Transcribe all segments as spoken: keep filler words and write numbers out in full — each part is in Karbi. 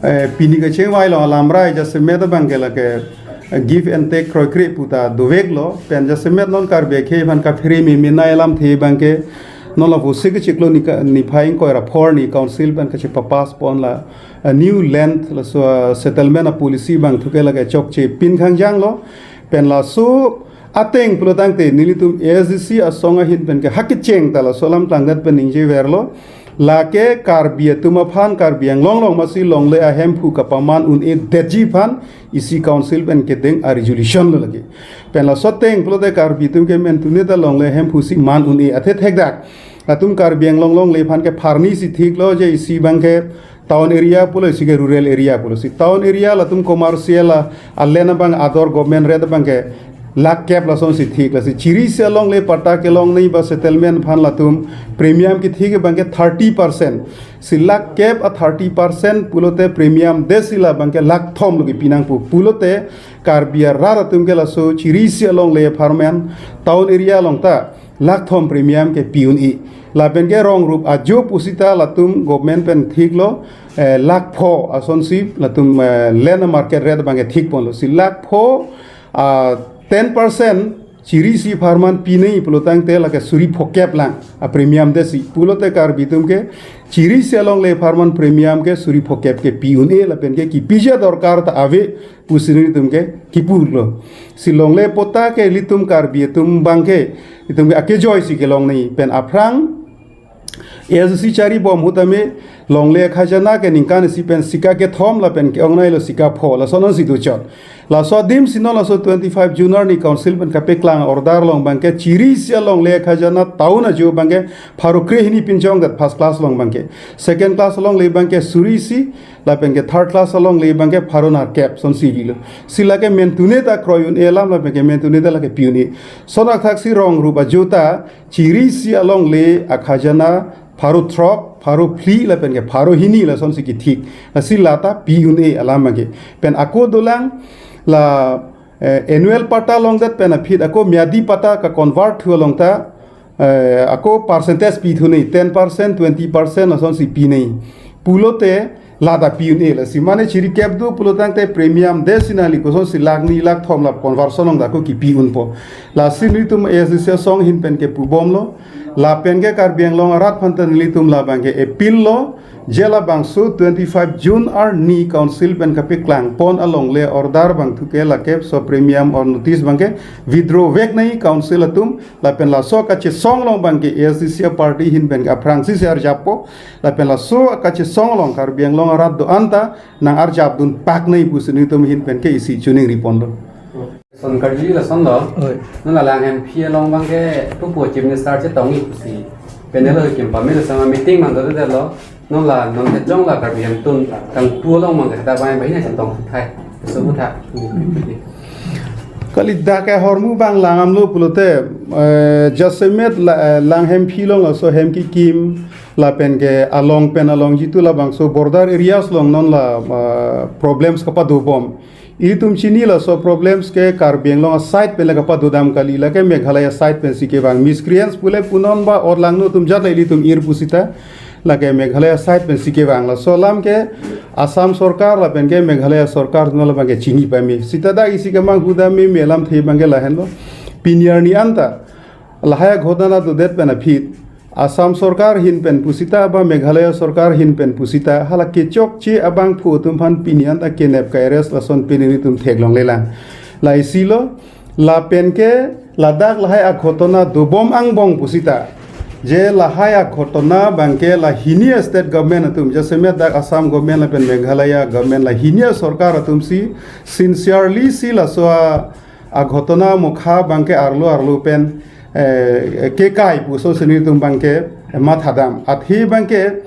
Eh, pini kachingvai along alamra jasemet abangke lake, eh, give and take kroikre puta doveklo, pen jasemet non Karbi akhei aphan kaphere meme nai alamthe abangke non la pusi kachiklo nika-, niphai ingkoi ra pho arni council pen kachipapass pon la, eh, new land laso, eh, settlement a policy abang thuke lake chokche pin khangjanglo, pen laso ateng pulotangte nelitum A S D C asong ahin pen ke hakecheng ta laso alam klangdet pen ningjeverlo. Lake Karbi atum aphan Karbi Anglong along masi longle ahemphu kapaman un-edetji aphan isi council pen kedeng a resolution lo lake. Pen laso ateng pulote Karbi atum ke mentune ta longle ahemphu si man un-e athe thekdak. Latum Karbi Anglong longle aphan ke pharni si thiklo, je isi abangke town area pulo, isi ke rural area pulo. Si town area latum commercial a, a land abang ador government ret abangke lakh kep lason si thik, lasi chiri isi alongle patta kelong nai ba settlement aphan latum premium kethik abangke thirty percent. Si lakh kep a thirty percent pulote premium det si labangke lakh thom lo kepi nangpo. Pulote Karbi arat atum ke laso chiri isi alongle apharman town area along ta lakh thom premium kepi un-e. Lapen ke rong rup ajo pusita latum government pen thiklo, eh, lakh pho asonsi latum, eh, land market rate abangke thik ponlo. Si lakh pho, ah, ten percent chiri isi apharman pi nai pulotangte lake suri pho kep lang a premium det si. Pulote Karbi atum ke chiri isi alongle apharman premium ke suri pho kep kepi un-e lapen ke kipiji adorkar ta ave pusi nelitum ke kipu lo. Si longle patta ke ilitum Karbi atum abangke, itum ke akejoi si kelong nai pen aphrang A S D C chari bom ahut tame longle khajana ke ningkan isi pen sika kethom lapen ke-ong nailo sika pho, lason si dochot. Laso adim si non laso twenty-five June arni council pen kapeklang order along abangke chiri isi alongle khajana town ajo abangke pharo krehini pinchongdet, first class along abangke. Second class alongle abangke suri isi, lapen ke third class alongle abangke pharo nerkep sonsi pilo. Si lake mentune ta kroi un-e alam, lapen ke mentune ta lake pi un-e. Lason athak si rong rup ajo ta chiri isi alongle akhajana pharo throk, pharo phli lapen ke pharo hini lasonsi kethik. Lasi lata pi un-e alam abangke. Pen ako dolang la, eh, annual patta longdet pen aphi ako meyadi patta ka convert thu along ta, eh, ako percentage pi thu nai, ten percent, twenty percent lasonsi pi nai. Pulote lata pi un-e, lasi mane chiri kep do pulotangte premium det si nangli kosonsi lakh ni lakh thom la conversion along ta ako kipi unpo. Lasi nelitum A S D C asong ahin pen kepu bomlo. Lapen ke Karbi Anglong arat aphan ta nelitum labangke appeal lo. Je labangso twenty-five June arni council pen kapeklang pon alongle order abang thuke lake laso premium or notice abangke withdraw vek nai council atum, lapen laso kachesong along abangke A S D C party ahin pen aphrangsi si arjappo, lapen laso kachesong along Karbi Anglong arat do-an ta nang arjap dun pak nai pusi nelitum ahin pen ke isi choningri ponlo. Son karju lason lo. Oi. Non la Langhemphi along abangke pupo Chief Minister chetongji pusi panel lo kim pamil sama meeting mang do lo. Non la non kejong la Karbi Hemtun kangpu along abangke hadak abang bahina chetong thai. So bu tha. Kali dak ke ahormu abang langdamlo pulote, eh, jasemet la, eh, Langhemphi along laso hem kikim lapen ke along pen along jitu labangso border areas along non la, eh, problems kapado bom. Ilitum chini laso problems ke Karbi Anglong a side pen le kapado dam kali, lake Meghalaya side pensi kevang. Miscreants pule punon ba orlangno atum jat le ilitum ir pusita, lake Meghalaya side pensi kevang. Laso alam ke Assam sorkar lapen ke Meghalaya sorkar atum labangke chini pame. Sita dak isi kemang huda meme alamthe abangke lahenlo. Pini arni anta lahai aghotona dodet pen aphi Assam sorkar ahin pen pusita ba Meghalaya sorkar ahin pen pusita hala kechokche abangphu atum aphan pini anta kenep ka-arrest lason pini nelitum theklonglelang. La isi lo, lapen ke ladak lahai aghotona dobom angbong pusita, je lahai aghotona abangke la hini a state government atum, jasemet dak Assam government lapen Meghalaya government, la hini a sorkar atumsi sincerely si laso a aghotona mokha abangke arlo arlo pen, eh, kekai puson si nelitum abangke mathadam. Athe abangke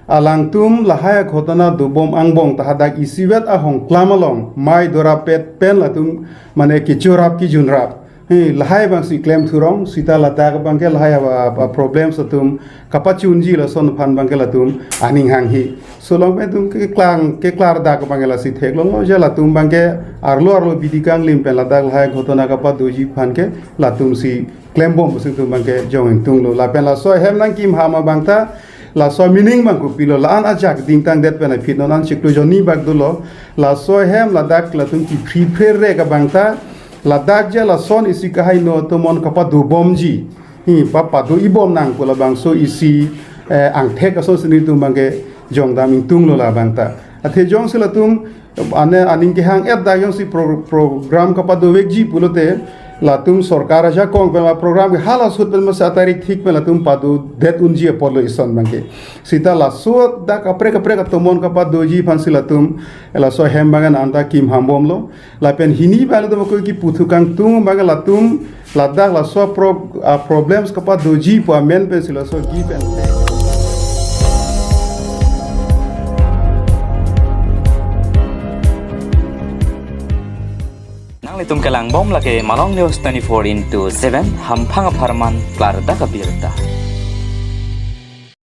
alangtum lahai aghotona dobom angbong ta hadak isivet ahongklam along mai dorap pet pen latum mane kechorap kijunrap. He, lahai abangsi klem thurong, sita ladak abangke lahai a, a, a problems atum kapachunji lason aphan abangke latum aning hanghe. Solong pen atum keklang, keklar dak abangke lasi theklonglo je latum abangke arlo arlo bidi kanglim pen ladak lahai aghotona kapadoji aphan ke latumsi klembom pusi atum abangke jong ingtunglo. Lapen laso ahem nangkim hama abang ta Laso meaning abang kopilo, la-an ajak dingtang det pen aphi non an chiklo jonni bak dolo. Laso ahem ladak latum kiphri pher rek abang ta, ladak je lason isi kahai no tomon kapado bomji, hi pa pado-i bom nang pu labangso isi, eh, angthek ason si nelitum abang ke jongdam ingtunglo labang ta. Athe jongsi latum ane aning kehang-et dak jongsi pro-, program kapado vekji pulote, latum sorkar ajakong pen la program ke hala ahut pen masa atarik thik pen latum pado det unji apotlo ison abang ke. Sita laso dak kaprek kaprek atomon kapadoji aphansi latum laso ahem abang an anta kim ham bomlo. Lapen hini abang latum ako kipu thu kangtung abang latum ladak laso pro-, ah, problems kapadoji pu amen pensi laso give and take. Nanglitum kelang bom lake Malong News twenty-four into seven, hamphang apharman klardak abirta.